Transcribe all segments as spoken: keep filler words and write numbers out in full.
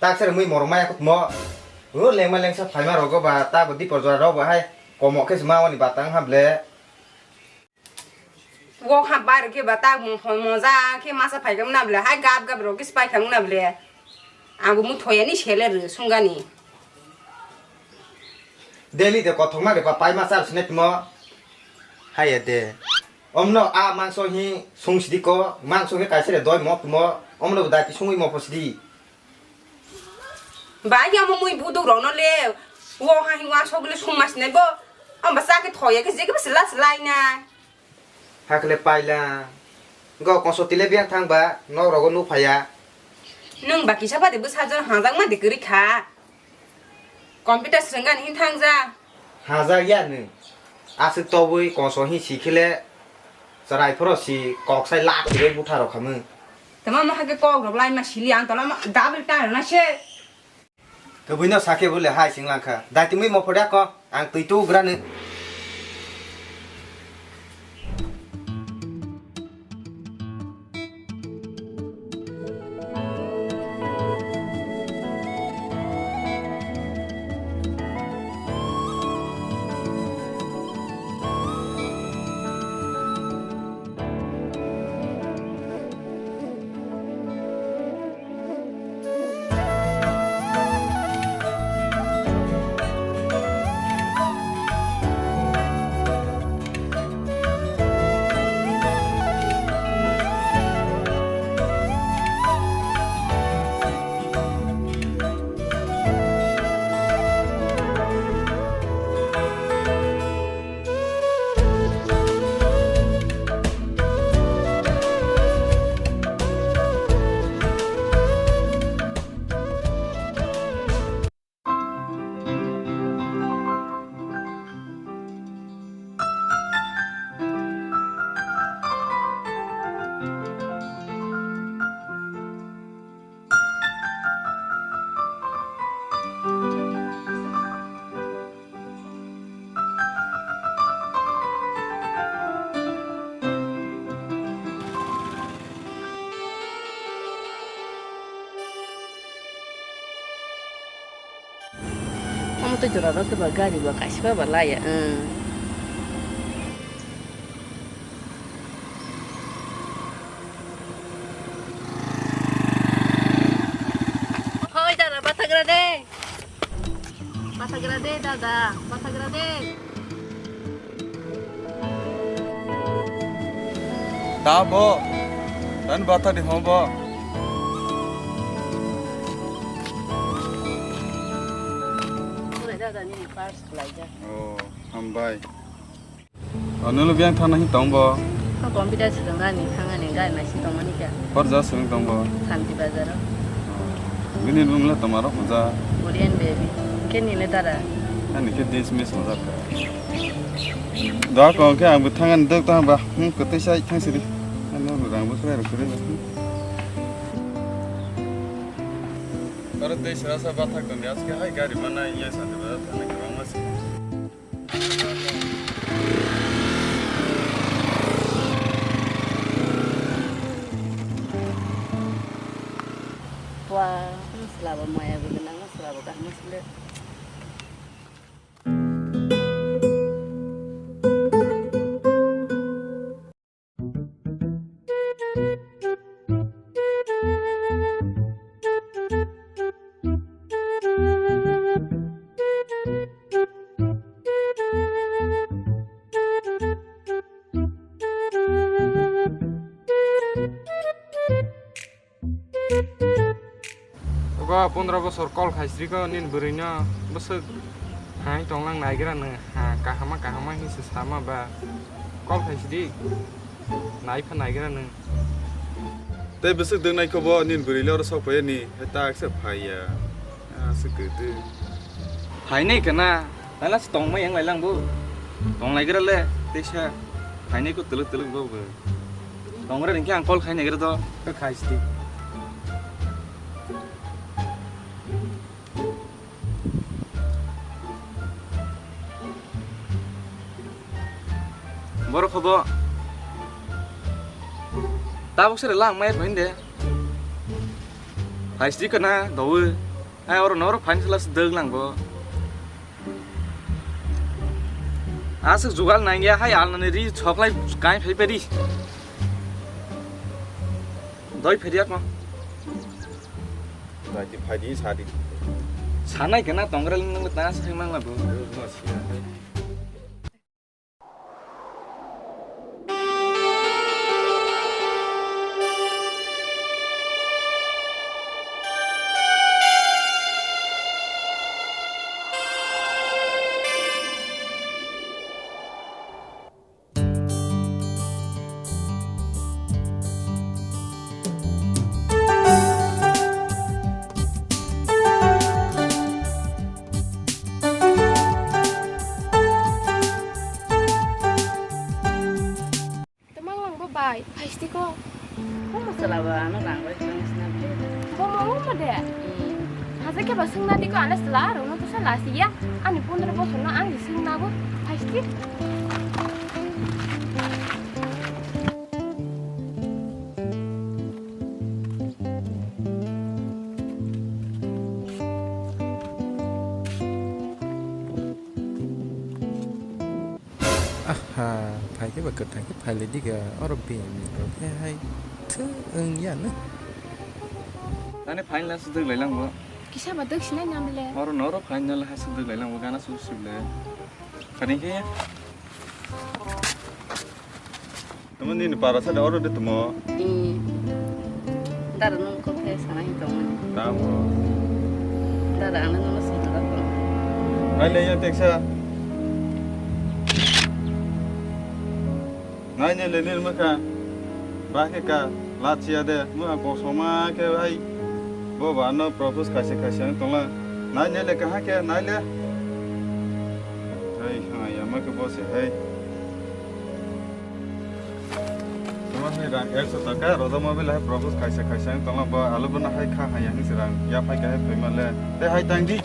Taksere mui morok maya kutmo. O lengma lengsa phaima rogo ba ta bo dipor jora rok bo hai komo khe se ma oni batang ha ble. Wok ha bai rok khe ba ta mo-, mo-, moja khe masa phai khe mna ble hai gap gap rok khe se pai khe mna ble. Ang bo mui thoyani sele rw sungani. Daily de kothok ma de pa pai ma char sine tmo. Haiya de. Omno a mangso hi sung sidi ko, mangso hi kaisa de doi mo tmo. Omno bo dati sungwi mo pho sidi. Ba ya mo mui buduk rok no le. Wo ha hi wa sok le sung mas ne bo. Om ba sa ke thoye ke je ke sla sla ina. Hakle paila. Go konso tile biang thang ba, nok rogo nuk phaya. Nung ba kisa pati bwsa jon hangjak ma de kwrwi kha. Computer swrwngani hin thangja. Hajak ya nung. Aswk tobwi konso hin si khele chwrai phoro si kok sai lak khwlai butha rok khamung. Tama ma hake kok rok lai ma sili ang tola ma double time na se. Kwbwino sakhe bole hai sing langkha. Dai twi mui mophoda ko ang twi tu grani. Omo tei jora rok khe ba gari ba kaisa ba laya, hmm. Hoi dada, bathagra de. Bathagra de dada, bathagra de. Da bo, dan batha di ho bo. Pura dada ni pars laija. Oh, hambai. O, nolo biyang thangna hin tong bo? O, computer swrwngani thangani gari naising tongmani khe. Hor ja swrwng tong bo? Santi Bazar o. Bini room le tongma rok hoja? Korean baby. Khe nile dara? Ani khe dismiss hoja kha. Da ko khe ang bo thangani dok tang ba. Hmm, kwtwi sai thang sidi. Ano rang bo khwlai rok kwrwi ba. Oro tei sra sa bathak tong di, aske hai gari manai ya Santi Bazar thangna kwbangma se. Wah, selaba maya bo gwnang, selaba kaham sele. Ogo pondro bosor call khaisrikho nini bwrwino bwswk hai tonglang naigra nw ha kahama kahama hinwi se sama ba call khaisidi naipha naigra nw. Tei bwswk dwng naikho bo nini bwrwile oro sok phaiya ni hai tak se phaiya. Aswk kwtwi. Phainai kana, nala se tongma yang lailang bo. Tong laigra le, teisa. Phainai ko twlwk twlwk bo bo. Tongra ringke ang call khai naigra do. Khe khai sidi. Borok hobo. Tabuk sere lang mai phainde. Hai sidi kana dawi. Hai oro noro phaini sala se dwg lang bo. Aswk jugal nangya hai alnani ri choklai kai phai peri. Doi pheriak ma. Doi ti phai di sa di. Sanai kena tongre ling nang ta sai mang la bo. Tamang lang bo bai, phaistiko. Omo sala ba ano rang bai tang sina. Bo mo mo de. Haje ke ba sungna diko ane sala aro no to sala siya. Ani pondro bosor no ani sungna bo phaisti. Aha, phai khe ba kwthang khe phai lai di ga, oro bini rok khe hai thwng ya na. Nani phaina se dwk lai lang bo. Kisa ba dwk sinai nam le. Oro noro phaina le ha se dwk lai lang bo, gana su sib le. Kharing khe ya. Tamo nini para sa da oro de tamo. Dara nung ko khe sana hi tong. Tamo. Dara ana nung sa da ko. Ai le ya teksa. Nai ne le nil maka. Ba khe ka la chia de mu a ko soma khe ai. Bo ba no propose kaisa kaisa ang tong la. Nai ne le ka ha khe nai le. Hai ha ya ma khe bo se hai. Tamo ni rang ekso taka, rodo mobile hai propose kaisa kaisa wng tongla bo, alo bono hai kha hai yang si rang, ya phai khe hai phai ma le. Te hai tang di.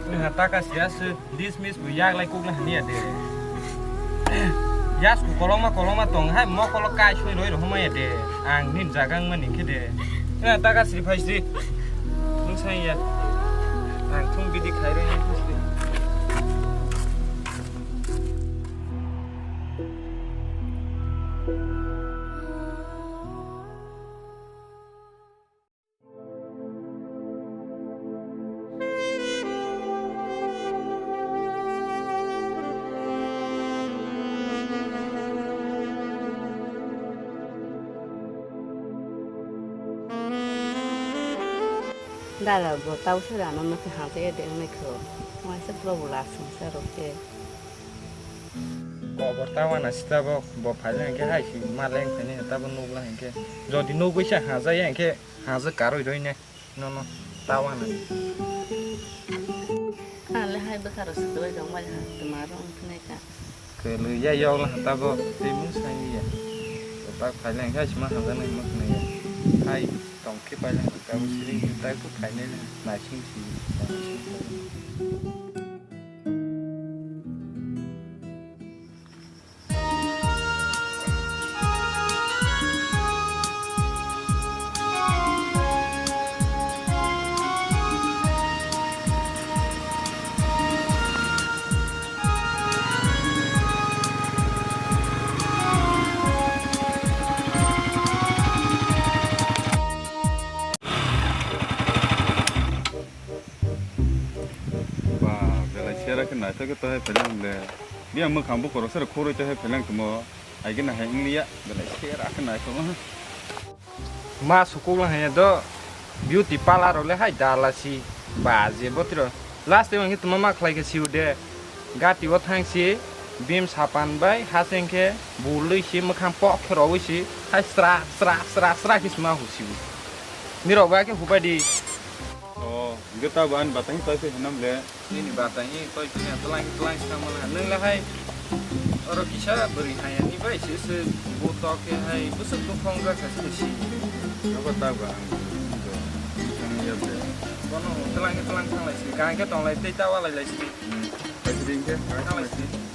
Nini ha taka siya se dismiss bo yak lai kuk lai haniya de. Yasku kolokma kolokma tong hai mokolo kai soi roi rohoma ya de. Ang nini jaga wngmani khe de. Nini ha taka sri phai sri. Nung sai ya. Ang thung bidi khai roi ni sri. Dara bo tau se rano no khe hang se de nai kho. Waisa pro bo la sung sa ro khe. Kobor ta wana sita bo, bo phaile hwnkhe hai si ma leng phaini ta bo nukla hwnkhe. Jodi nugwi se hajaya hwnkhe haja karwi rwi ne nono ta wana. Kale hai bwkharo sitwbai rong bai ha tuma rong thinai ka. Kwlwi ya yokla ta bo tei mung sai ya. Ta phaile hwnkhe hai si ma haja nai ma khna ya. Hai tong khe paile hwnkhe ta bo siring ta ko phainai naising si. Ba, belai sera khe naithok khe tohe pheleng le. Bia mwkhang bukhoro sero khoroi tohe pheleng tongmo. Ai khe nahai wngliya, belai sera khe naithok. Ma sukuk lang hanya do. Beauty parlor rok le hai dala si. Ba, je botiro. Last time ang khe tongma ma khlai khe siu de. Gati o thang si. Bim sapan bai haseng khe bulwi si mwkhang pok khe rowui si. Hai sra, sra, sra, sra khe sma hu siu. Nirok bai khe hupai di. O, hwnkhe ta bo ani batang twi phi hwnam le. Nini batang hi twi phi na tlang tlang sa mala. Nwng le hai Oro kisa bwrwi hayani bai se se buto khe hai bwswk buphang wngkha khe si. Abo tabuk ang buphang ya bre. Bono tlang khe tlang thang lai si, kaham khe tong lai tei ta walai lai si. Pai si ring khe. Thang lai si.